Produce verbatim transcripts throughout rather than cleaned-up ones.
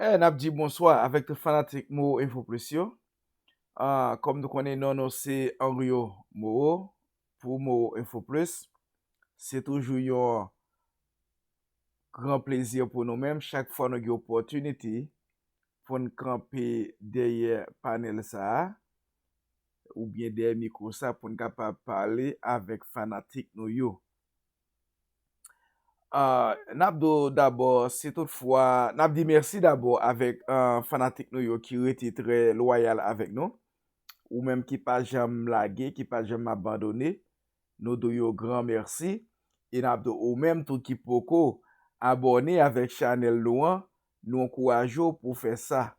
Eh, n ap di bonswa avèk tout fanatik Moro Info Plus yo. Ah, kòm nou konnen, non nou se Henrio Moro pou Moro Info Plus. Se toujou yon gran plezi pou nou menm chak fwa nou gen opòtinite pou n kanpe dèyè panèl sa a, oubyen dèyè mikwo sa, pou n kapab pale avèk fanatik nou yo. Ah, n ap di w dabò, si toutfwa, n ap di mèsi dabò avèk, ah, fanatik nou yo ki rete trè lwayal avèk nou. Ou menm ki pa janm lage, ki pa janm abandone, nou di w yon gran mèsi. E n ap di w ou menm tou ki poko abòne avèk chanèl nou an, nou ankouraje w pou w fè sa.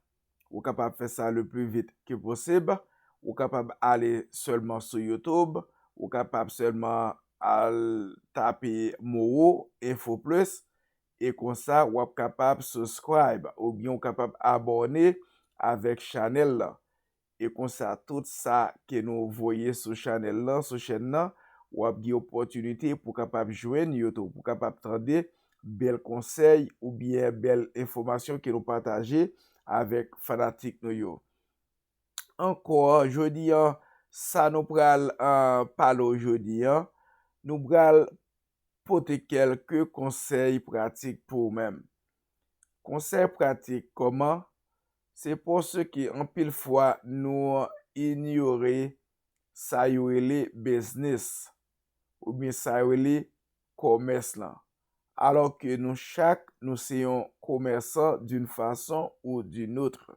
Ou kapab fè sa le plus vite que possible. Ou kapab ale sèlman sou YouTube. Ou kapab sèlman al tape Moro Info Plus. E konsa, w ap kapab subscribe oubyen ou kapab abòne avèk chanèl la. E konsa, tout sa ke nou voye sou chanèl lan, sou chèn nan, w ap gen opòtinite pou kapab jwenn yo tou, pou kapab tande bèl konsèy oubyen bèl enfòmasyon ke nou pataje avèk fanatik nou yo. Ankò, jodi an, sa nou pral, ah, pale w jodi an, nou pral pote kèlke konsèy pratik pou ou menm. Konsèy pratik kòman? Se paske anpil fwa nou inyore sa yo rele biznis oubyen sa yo rele kòmès lan. Alò ke nou chak, nou se yon komèsan d'une façon ou d'une autre.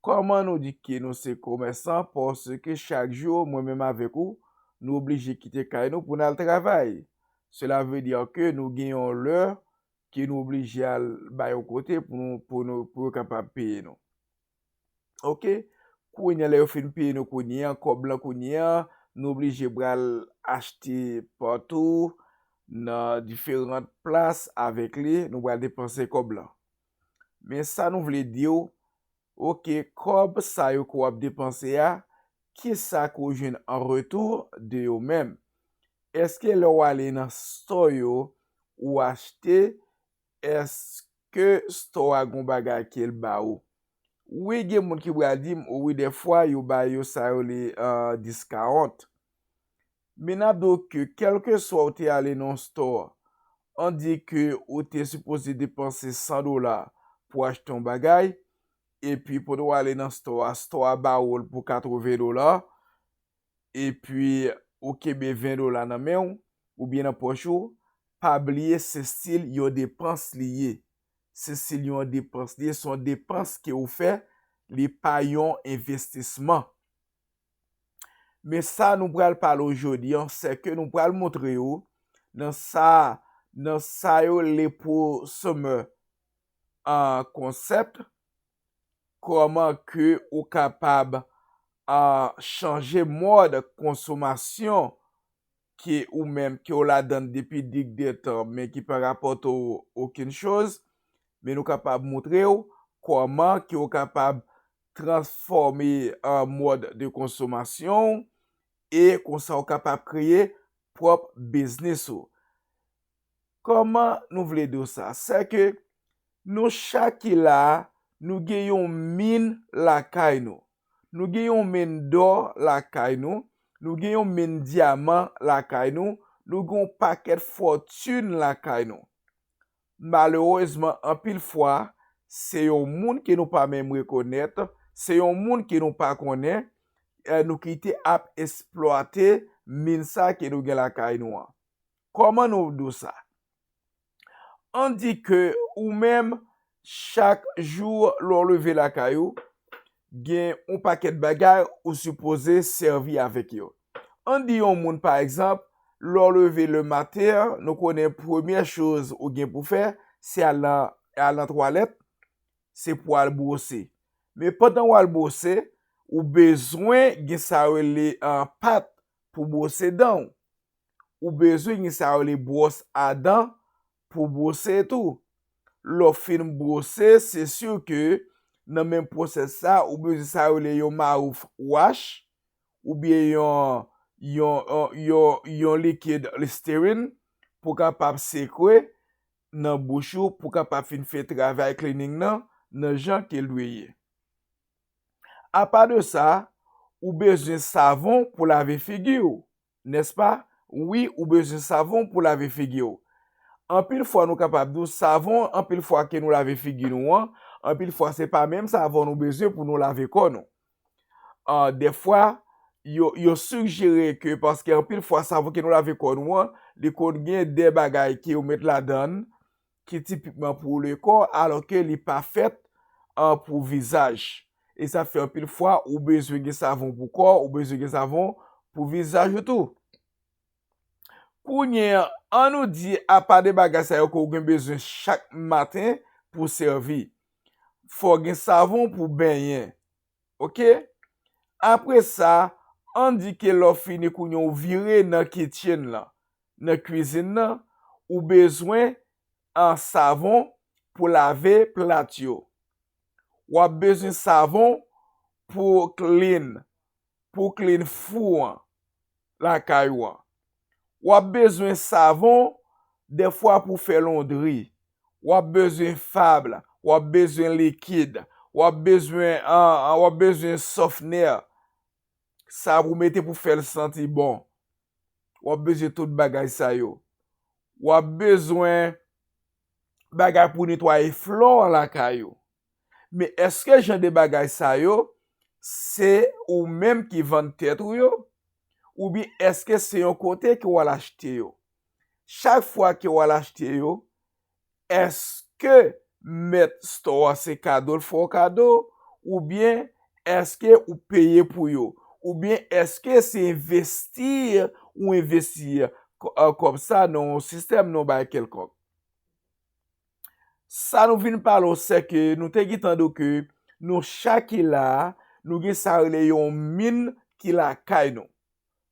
Kòman nou di ke nou se komèsan? Paske chak jou, mwen menm avèk ou, nou oblije kite kay nou pou n al travay. Cela veut dire ke nou gen yon lè ke nou oblije al bay yon kote pou nou, pou nou, pou yo kapab peye nou. Oke? Kounye a, lè yo fin peye nou kounye a, kòb lan kounye a, nou oblije pral achte patou nan diferan plas avèk li, nou pral depanse kòb lan. Men sa nou vle di w, oke, kòb sa yo ke w ap depanse a, kisa ke w jwenn an retou de yo menm? Èske lè w ale nan store yo, ou achte, èske store a gon bagay ke l ba ou? Wi, gen moun ki pral di m, wi, dèfwa yo ba yo sa yo rele, ah, discount. Men n ap di w ke kèlkeswa ou te ale nan yon store, ann di ke ou te sipoze depanse san dola pou achte yon bagay, epi pandan w ale nan store a, store a ba ou l pou katreven dola, epi ou kenbe ven dola nan men w, oubyen nan pòch ou, pa bliye se still yon depans li ye. Se still yon depans li ye, se yon depans ke ou fè, li pa yon envestisman. Men sa nou pral pale w jodi an, se ke nou pral montre w nan sa, nan sa yo rele prosumer, ah, concept, kòman ke ou kapab, ah, chanje mòd konsomasyon ke ou menm, ke w ladan depi digdetan, men ki pa rapòte w okenn choz, men nou kapab montre w kòman ke w kapab transfòme, ah, mòd de konsomasyon w, e konsa w kapab kreye pwòp biznis ou. Kòman nou vle di w sa? Se ke nou chak ki la a, nou gen yon min lakay nou. Nou gen yon min dò lakay nou. Nou gen yon min dyaman lakay nou. Nou gen yon pakèt fòtin lakay nou. Malerezman, anpil fwa, se yon moun ke nou pa menm rekonèt, se yon moun ke nou pa konnen, eh, nou kite ap eksplwate min sa ke nou gen lakay nou an. Kòman nou di w sa? Ann di ke ou menm, chak jou lè w leve lakay ou, gen yon pakèt bagay ou sipoze sèvi avèk yo. Ann di yon moun, pa egzanp, lè w leve le maten an, nou konnen premyè choz ou gen pou fè, se al nan, al nan twalèt, se pou al bwose. Men pandan w al bwose, ou bezwen gen sa yo rele, ah, pat pou bwose dan w. Ou bezwen gen sa yo rele bwòs a dan pou bwose tou. Lè w fin bwose, se si ke nan menm pwosès sa, ou bezwen sa yo rele yon mouthwash, oubyen yon, yon, yon, yon, yon likid Listerine pou kapab sekwe nan bouch ou pou kapab fin fè travay cleaning nan, nan jan ke l dwe ye. Apa de sa, ou bezwen savon pou lave figi w, nèspa? Wi, ou bezwen savon pou lave figi w. Anpil fwa nou kapab di w savon, anpil fwa ke nou lave figi nou an, anpil fwa se pa menm savon nou bezwen pou nou lave kò nou. Ah, dèfwa, yo, yo sijere ke, paske anpil fwa savon ke nou lave kò nou an, li konn gen de bagay ke yo met ladan l, ki tipikman pou le kò, alò ke li pa fèt, ah, pou vizaj. E sa fè anpil fwa, ou bezwen gen savon pou kò, ou bezwen gen savon pou vizaj ou tou. Kounye a, ann nou di, apa de bagay sa yo ke w gen bezwen chak maten pou sèvi. Fò w gen savon pou benyen. Oke? Apre sa, ann di ke lè w fini kounye a, ou vire nan kitchen lan, nan kwizin nan, ou bezwen, ah, savon pou lave plat yo. W ap bezwen savon pou clean, pou clean fou an lakay ou an. W ap bezwen savon dèfwa pou fè londri. W ap bezwen fab, w ap bezwen likid, w ap bezwen, ah, ah, w ap bezwen softener. Sa pou mete pou fè l santi bon. W ap bezwen tout bagay sa yo. W ap bezwen bagay pou netwaye flò lakay ou. Men èske jan de bagay sa yo, se ou menm ki vann tèt ou yo? Oubyen èske se yon kote ke w al achte yo? Chak fwa ke w al achte yo, èske mèt store a se kado l fè w kado? Oubyen èske ou peye pou yo? Oubyen èske se envesti ou envesti kò-, kòb sa nan yon sistèm, nan yon bagay kèlkonk? Sa nou vin pale w, se ke nou te gentan di w ke nou chak ki la a, nou gen sa rele yon min ki lakay nou.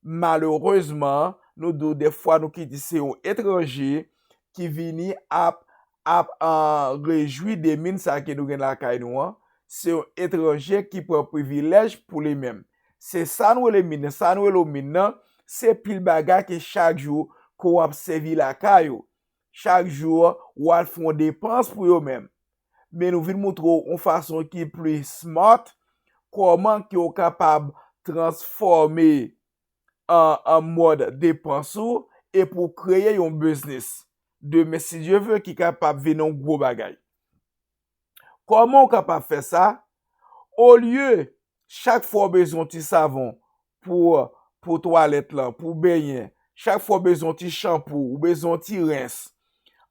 Malerezman, nou di w dèfwa nou ki di se yon etranje ki vini ap, ap, ah, rejwi de min sa ke nou gen lakay nou an. Se yon etranje ki pran privilèj pou li menm. Se sa nou rele min nan. Sa nou rele w min nan, se pil bagay ke chak jou ke w ap sèvi lakay ou. Chak jou, w al fè yon depans pou yo menm. Men nou vin montre w yon fason ki pli smart, kòman ke w kapab transfòme an, an mòd depans ou e pou w kreye yon biznis. Demen, si Dye ve, ki kapab vin yon gwo bagay. Kòman w kapab fè sa? Olye chak fwa w bezwen yon ti savon pou, pou twalèt lan, pou benyen, chak fwa w bezwen yon ti chanpou, ou bezwen yon ti rens,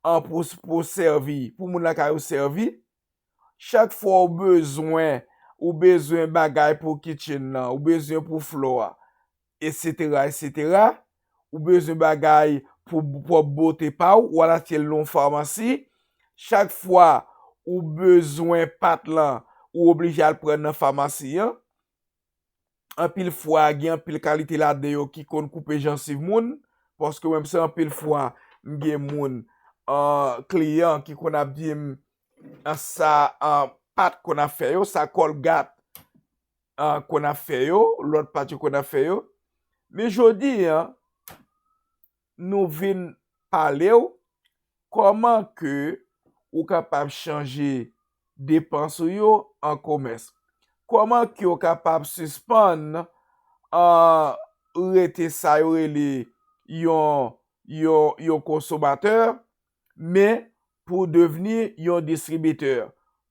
an, pou, pou sèvi, pou moun lakay ou sèvi, chak fwa w bezwen, ou bezwen bagay pou kitchen nan, ou bezwen pou flò a, etsetera, etsetera, ou bezwen bagay pou pwòp bote pa w, w al achte l nan yon famasi. Chak fwa ou bezwen pat lan, ou oblije al pran nan famasi an. Anpil fwa, gen anpil kalite ladan yo ki konn koupe jansiv moun, paske mwen menm se anpil fwa, m gen moun, ah, kliyan ki konn ap di m, ah, sa, ah, pat konn ap fè yo, sa Colgate, ah, konn ap fè yo, lòt pat yo konn ap fè yo. Men jodi a, nou vin pale w kòman ke ou kapab chanje depans ou yo an komès. Kòman ke w kapab sispann, ah, rete sa yo rele yon, yon, yon konsomatè, men pou devni yon distribitè,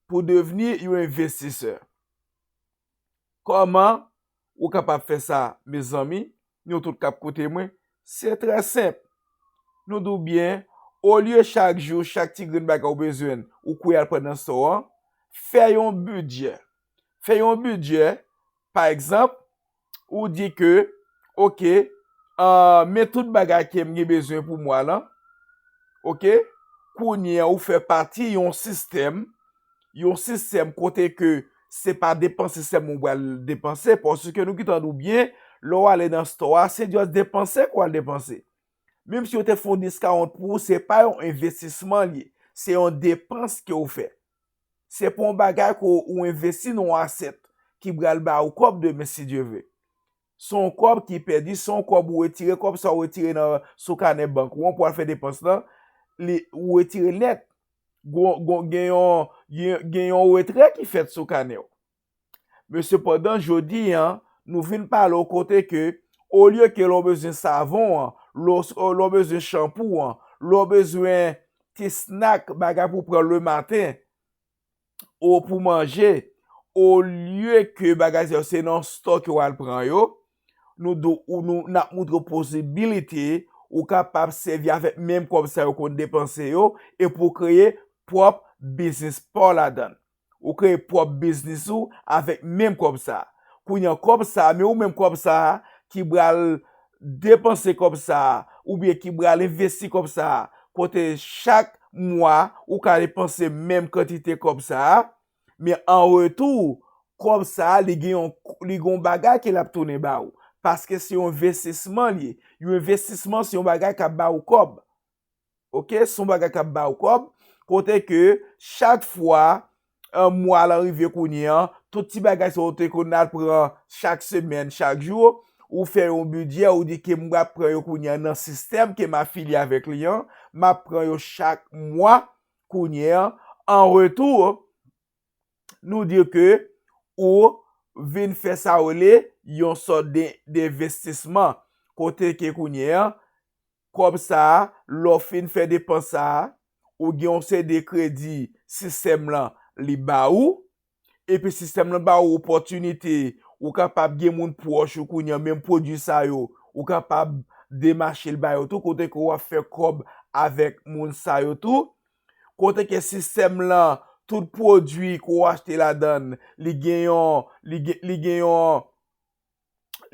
pou devni yon envestisè. Kòman ou kapab fè sa, mezanmi? Nou tout k ap koute mwen, se trè senp. Nou di w byen, olye chak jou, chak ti grenn bagay ou bezwen, ou kouri al pran nan store an, fè yon bidjè. Fè yon bidjè, pa egzanp, ou di ke, oke, ah, men tout bagay ke m gen bezwen pou mwa lan, oke, kounye a ou fè pati yon sistèm, yon sistèm kote ke se pa depanse sèlman ou pral depanse, paske nou gentan di w byen, lè w ale nan store a, se just depanse ke w al depanse. Menm si yo te fè yon discount pou ou, se pa yon envestisman li ye, se yon depans ke w fè. Se pa yon bagay ke w, ou envesti nan yon asset ki pral ba ou kòb demen, si Dye ve. Se yon kòb ki pèdi, se yon kòb ou retire, kòb sa ou retire nan, sou kanè bank ou an pou al fè depans lan, li, ou retire nèt. Gon, gon, gen yon, gen, gen yon retrè ki fèt sou kanè w. Men sepandan, jodi a, nou vin pale w kote ke, olye ke lè w bezwen savon an, lè w, lè w bezwen chanpou an, lè w bezwen ti snak, bagay pou pran lematen, ou pou manje, olye ke bagay sa yo se nan stò ke w al pran yo, nou, nou, nou, n ap montre w posibilite ou kapab sèvi avèk menm kòb sa yo konn depanse yo e pou w kreye pwòp biznis pa w ladan l. Ou kreye pwòp biznis ou avèk menm kòb sa. Kounye a, kòb sa, men ou menm kòb sa ki pral depanse kòb sa, oubyen ki pral envesti kòb sa, kote chak mwa ou ka depanse menm kantite kòb sa, men an retou, kòb sa, li gen yon, li gen yon bagay ke l ap tounen ba ou. Paske se yon envestisman li ye. Yon envestisman, se yon bagay k ap ba ou kòb. Oke, se yon bagay k ap ba ou kòb. Kote ke chak fwa, eh, mwa lan rive kounye a, tout ti bagay sa ou te konn al pran chak semèn, chak jou, ou fè yon bidjè, ou di ke m ap pran yo kounye a nan sistèm ke m afilye avèk li an, m ap pran yo chak mwa kounye a. An retou, nou di ke ou vin fè sa yo rele yon sòt de, denvestisman. Kote ke kounye a, kòb sa a, lè w fin fè depans sa a, ou gen yon seri de kredi sistèm lan li ba ou, epi sistèm lan ba ou opòtinite, ou kapab gen moun pwòch ou kounye a, menm pwodui sa yo, ou kapab demache l ba yo tou, kote ke w ap fè kòb avèk moun sa yo tou. Kote ke sistèm lan, tout pwodui ke w achte ladan l, li gen yon, li gen, li gen yon,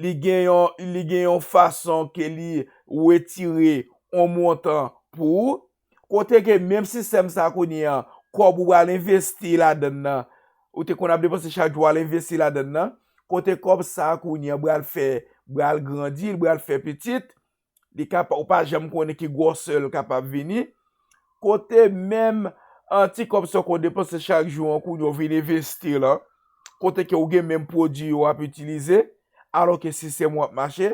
li gen yon, li gen yon fason ke li retire yon montan pou ou. Kote ke menm sistèm sa kounye a, kòb ou pral envesti ladan l nan, ou te konn ap depanse chak jou, w al envesti ladan l nan. Kote kòb sa kounye a pral fè, pral grandi, l pral fè pitit, li kapa-, ou pa janm konnen ki gwosè l kapab vini. Kote menm, ah, ti kòb sa w konn depanse chak jou an, kounye a w vin envesti lan, kote ke w gen menm pwodui yo w ap itilize, alò ke sistèm w ap mache,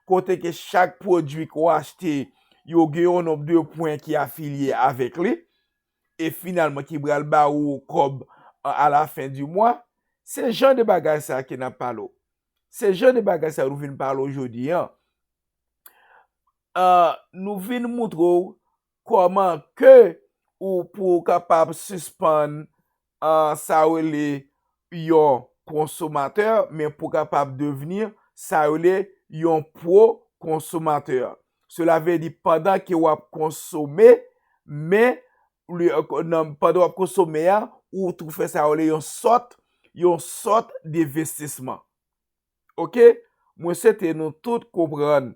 kote ke chak pwodui ke w achte, yo gen yon nonb de pwen ki afilye avèk li, e finalman ki pral ba ou kòb a, a la fen di mwa. Se jan de bagay sa ke n ap pale w. Se jan de bagay sa nou vin pale w jodi a. Ah, nou vin montre w kòman ke ou pou w kapab sispann, ah, sa yo rele yon konsomatè, men pou w kapab devni sa yo rele yon pwo-konsomatè. Sela vle di pandan ke w ap konsome, men li, nan, pandan w ap konsome a, ou tou fè sa yo rele yon sòt, yon sòt denvestisman. Oke? Mwen swete nou tout konprann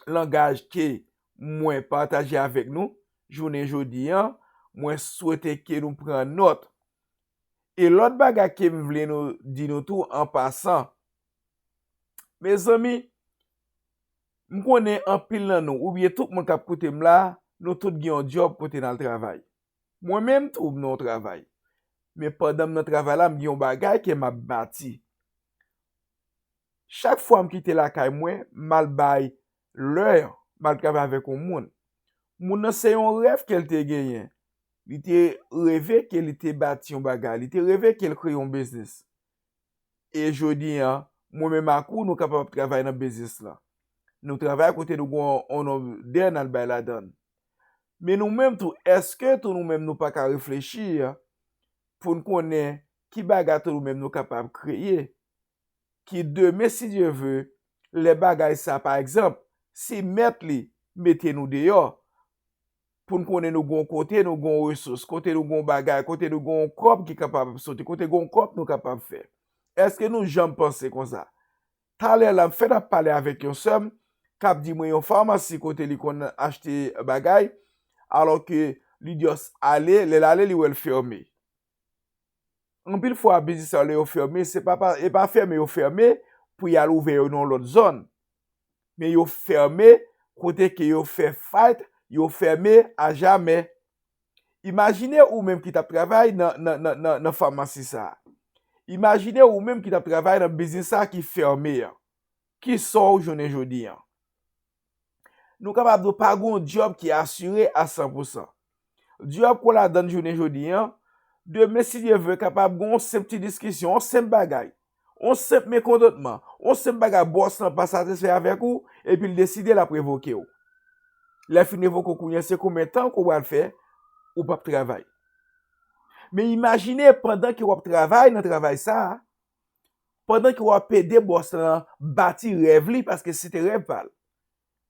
langaj ke mwen pataje avèk nou jounen jodi a. Mwen swete ke nou pran nòt. E lòt bagay ke m vle nou di nou tou an pasan, mezanmi, m konnen anpil nan nou, oubyen tout moun k ap koute m la, nou tout gen yon djòb kote n al travay. Mwen menm tou, m nan yon travay. Men pandan m nan travay la, m gen yon bagay ke m ap bati. Chak fwa m kite lakay mwen, m al bay lè, m al travay avèk yon moun. Moun nan se yon rèv ke l te genyen. Li te reve ke li te bati yon bagay, li te reve ke l kreye yon biznis. E jodi a, mwen menm ak ou, nou kapab ap travay nan biznis lan. Nou travay kote nou gen yon, yon nonb dè n al bay ladan l. Men nou menm tou, èske tou nou menm nou pa ka reflechi pou n konnen ki bagay tou nou menm nou kapab kreye? Ki demen, si Dye ve, lè bagay sa, pa egzanp, si mèt li mete nou deyò, pou n konnen nou gen yon kote, nou gen yon resous, kote nou gen yon bagay, kote nou gen yon kòb ki kapab ap soti, kote gen yon kòb nou kapab fè. Èske nou janm panse konsa? Talè la, m fèk ap pale avèk yon sè m k ap di mwen yon famasi kote li konn achte bagay, alò ke li just ale, lè l ale, li wè l fèmen. Anpil fwa, biznis sa yo, lè yo fèmen, se pa, pa, e pa fèmen yo fèmen pou y al ouvè yo nan yon lòt zòn. Men yo fèmen kote ke yo fè fayt, yo fèmen ajamè. Imajine ou menm ki t ap travay nan, nan, nan, nan, nan famasi sa a. Imajine ou menm ki t ap travay nan biznis sa a ki fèmen an. Ki sò w jounen jodi an? Nou kapab di w pa gen yon djòb ki asire a san pousan. Djòb ke w ladan l jounen jodi a, demen, si Dye vle, kapab gen yon senp ti diskisyon, yon senp bagay, yon senp mekontantman, yon senp bagay bòs lan pa satisfè avèk ou, epi l deside l ap revoke w. Lè l fin revoke w kounye a, se konbyen tan ke w pral fè ou p ap travay? Men imajine pandan ke w ap travay nan travay sa a, pandan ke w ap ede bòs lan bati rèv li, paske se te rèv pa l.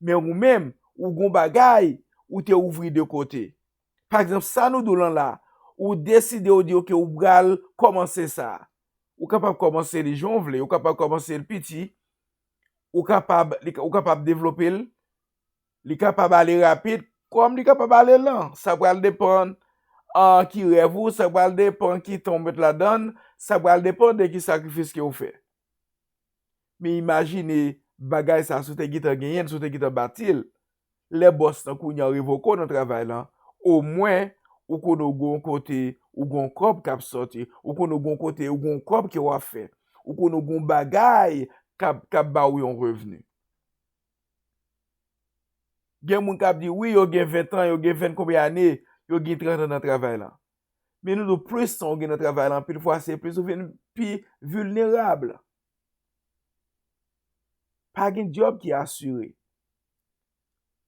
Men ou menm, ou gon bagay, ou te ouvri de kote. Pa egzanp, sa nou di w lan la, ou deside, ou di, oke, ou pral kòmanse sa. Ou kapab kòmanse li jan w vle, ou kapab kòmanse l piti, ou kapab, li, ou kapab devlope l, li kapab ale rapid, kòm li kapab ale lan. Sa pral depann, ah, ki rèv ou, sa pral depann ki tan w met ladan l, sa pral depann de ki sakrifis ke w fè. Men imajine bagay sa, si w te gentan genyen l, si w te gentan bati l, lè bòs lan kounye a revoke w nan travay lan, omwen, ou konnen w gon kote, ou gon kòb k ap sòti, ou konnen w gon kote, ou gon kòb ke w ap fè, ou konnen w gon bagay k ap, k ap ba w yon revni. Gen moun k ap di, wi, yo gen ven an, yo gen ven konbyen ane, yo gen trant an nan travay lan. Men nou di w, plis tan w gen nan travay lan, anpil fwa, se plis ou vin pi vilnerab. Pa gen djòb ki asire.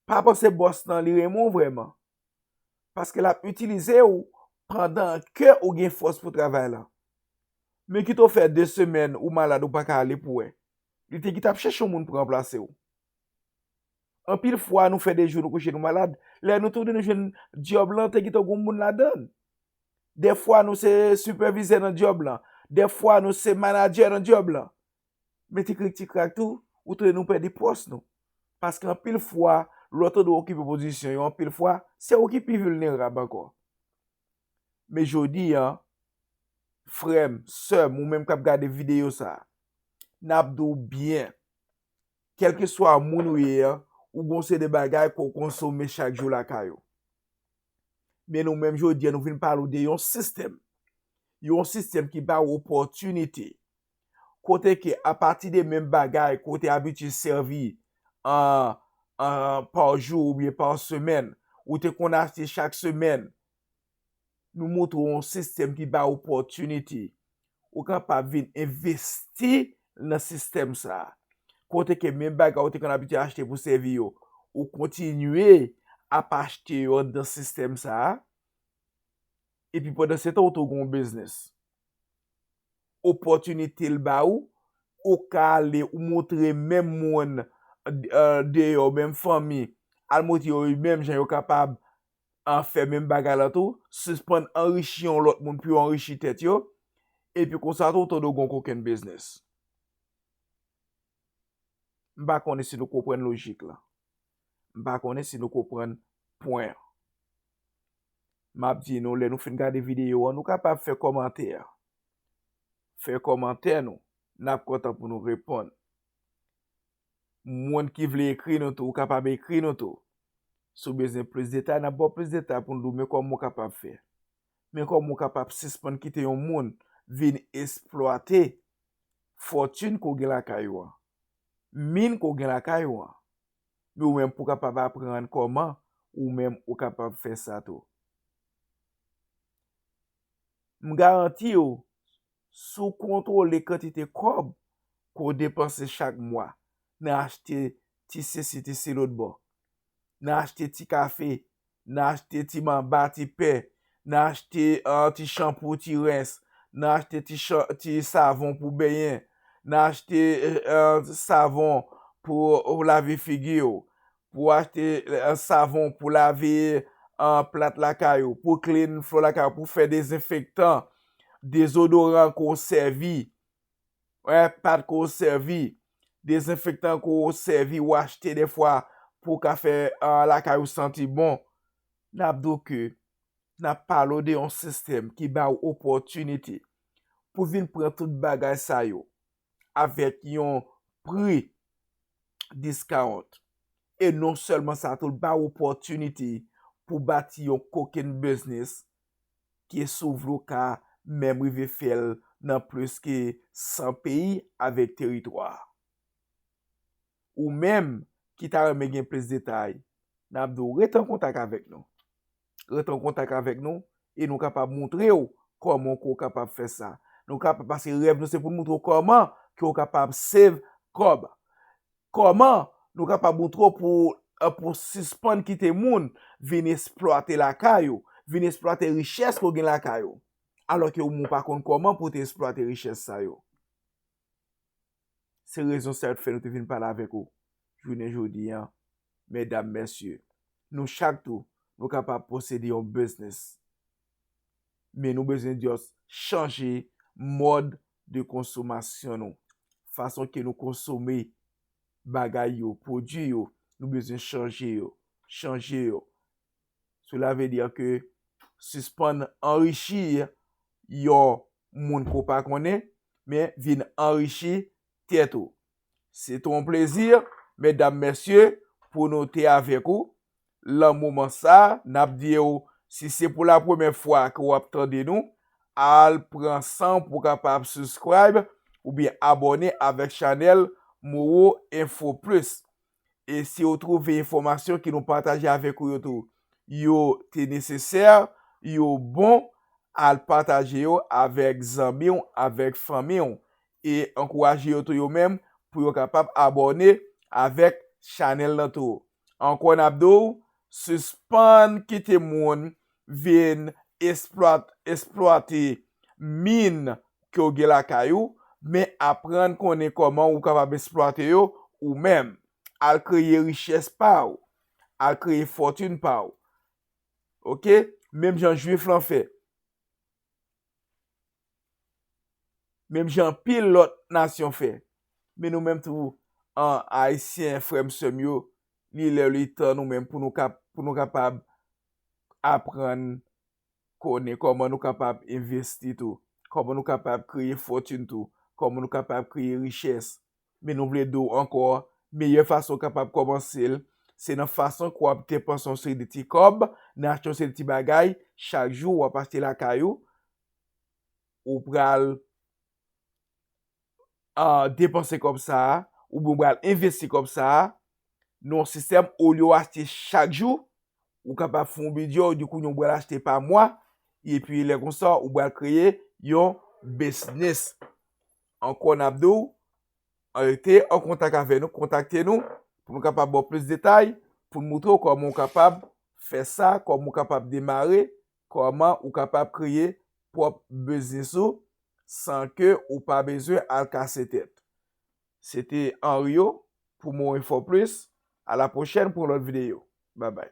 Pa panse bòs lan, li renmen w vrèman. Paske l ap itilize w pandan ke ou gen fòs pou travay lan. Men kite w fè de semèn ou malad, ou pa ka ale pou wè. Li te gentan ap chèche yon moun pou ranplase w. Anpil fwa, nou fè de jou nou kouche, nou malad. Lè nou tounen, nou jwenn djòb lan te gentan gon moun ladan l. Dèfwa, nou se sipèvizè nan djòb lan. Dèfwa, nou se manadjè nan djòb lan. Men ti krik ti krak tou, ou tounen nou pèdi pòs nou. Paske anpil fwa, lè w tande w okipe pozisyon yo, anpil fwa, se ou ki pi vilnerab ankò. Men jodi a, frè m, sè m, ou menm k ap gade videyo sa a, n ap di w byen, kèlkeswa moun ou ye a, ou gon seri de bagay ke w konsome chak jou lakay ou. Men nou menm jodi a, nou vin pale w de yon sistèm. Yon sistèm ki ba w opòtinite. Kote ke apati de menm bagay ke w te abitye sèvi an, an, pa jou oubyen pa semèn, ou te konn achte chak semèn, nou montre w yon sistèm ki ba w opòtinite. Ou kapab vin envesti nan sistèm sa a. Kote ke menm bagay ou te konn abitye achte pou sèvi yo, ou kontinye ap achte yo anndan sistèm sa a. Epi pandan se tan, ou tou gon biznis. Opòtinite l ba ou, ou ka ale, ou montre menm moun, eh, deyò, menm fanmi, al montre yo menm jan yo kapab, ah, fè menm bagay la tou, sispann anrichi yon lòt moun pou yo anrichi tèt yo, epi konsa tou, ou tande w gon kokenn biznis. M pa konnen si nou konprann lojik la. M pa konnen si nou konprann pwen an. M ap di nou, lè nou fin gade videyo an, nou kapab fè kòmantè. Fè kòmantè nou. N ap kontan pou nou reponn. Moun ki vle ekri nou tou, ou kapab ekri nou tou. Si w bezwen plis detay, n ap ba w plis detay pou n di w men kòman w kapab fè. Men kòman w kapab sispann kite yon moun vin esplwate fòtin ke w gen lakay ou an, min ke w gen lakay ou an. Men ou menm pou w kapab aprann kòman ou menm ou kapab fè sa tou. M garanti w, si w kontwole kantite kòb ke w depanse chak mwa nan achte ti sesi, ti selotbò, nan achte ti kafe, nan achte ti manba, ti pen, nan achte, ah, ti chanpou, ti rens, nan achte ti chan-, ti savon pou benyen, nan achte, eh, eh, savon pou, pou lave figi w, pou achte, eh, savon pou lave, ah, plat lakay ou, pou clean floor lakay ou, pou fè dezenfektan, dezodoran ke w sèvi, wè, pat ke w sèvi, dezenfektan ke w sèvi, ou achte dèfwa pou w ka fè, ah, lakay ou santi bon. N ap di w ke n ap pale w de yon sistèm ki ba w opòtinite pou vin pran tout bagay sa yo avèk yon pri discount. E non sèlman sa, tou l ba w opòtinite pou bati yon kokenn biznis ke si w vle w ka menm rive fè l nan plis ke san peyi avèk teritwa. Ou menm, ki ta renmen gen plis detay, n ap di w ret an kontak avèk nou. Ret an kontak avèk nou e nou kapab montre w kòman ke w kapab fè sa. Nou kapab, paske rèv nou se pou n montre w kòman ke w kapab save kòb. Kòman nou kapab montre w pou, pou sispann kite moun vin esplwate lakay ou, vin esplwate richès ke w gen lakay ou, alò ke ou menm ou pa konn kòman pou w te esplwate richès sa yo. Se rezon sa yo t fè nou te vin pale avèk ou jounen jodi a, medam, mesye. Nou chak tou, nou kapab posede yon biznis. Men nou bezwen just chanje mòd de konsomasyon nou. Fason ke nou konsome bagay yo, pwodui yo, nou bezwen chanje yo. Chanje yo. Cela veut dire ke sispann anrichi yon moun ke w pa konnen, men vin anrichi tèt ou. Se te yon plezi, medam, mesye, pou nou te avèk ou. Lan moman sa, n ap di w, si se pou la premyè fwa ke w ap tande nou, al pran san w pou w kapab subscribe oubyen abòne avèk chanèl Moro Info Plus. E si w twouve enfòmasyon ke nou pataje avèk ou yo tou, yo te nesesè, yo bon, al pataje yo avèk zanmi w, avèk fanmi w, e ankouraje yo tou yo menm pou yo kapab abòne avèk chanèl lan tou. Ankò n ap di w, sispann kite moun vin esplwat-, esplwate min ke w gen lakay ou, men aprann konnen kòman ou kapab esplwate yo ou menm. Al kreye richès pa w. Al kreye fòtin pa w. Oke? Menm jan Jwif lan fè. Menm jan anpil lòt nasyon fè. Men nou menm tou, an, Ayisyen, frè m, sè m yo, li lè li tan nou menm pou nou kap-, pou nou kapab aprann konnen kòman nou kapab envesti tou, kòman nou kapab kreye fòtin tou, kòman nou kapab kreye richès. Men nou vle di w ankò, meyè fason w kapab kòmanse l, se nan fason ke w ap depanse yon seri de ti kòb, nan achte yon seri de ti bagay, chak jou w ap achte lakay ou, ou pral, ah, depanse kòb sa a, oubyen w pral envesti kòb sa a, nan yon sistèm, olye w achte chak jou, ou kapab fè yon bidjè, ou di kounye a w pral achte pa mwa, epi lè konsa, ou pral kreye yon biznis. Ankò n ap di w, rete an kontak avè nou, kontakte nou, pou nou kapab ba w plis detay, pou n montre w kòman w kapab fè sa, kòman w kapab demare, kòman ou kapab kreye pwòp biznis ou, san ke ou pa bezwen al kase tèt. Se te Henrio pou Moro Info Plus. A la pwochèn pou yon lòt videyo. Babay.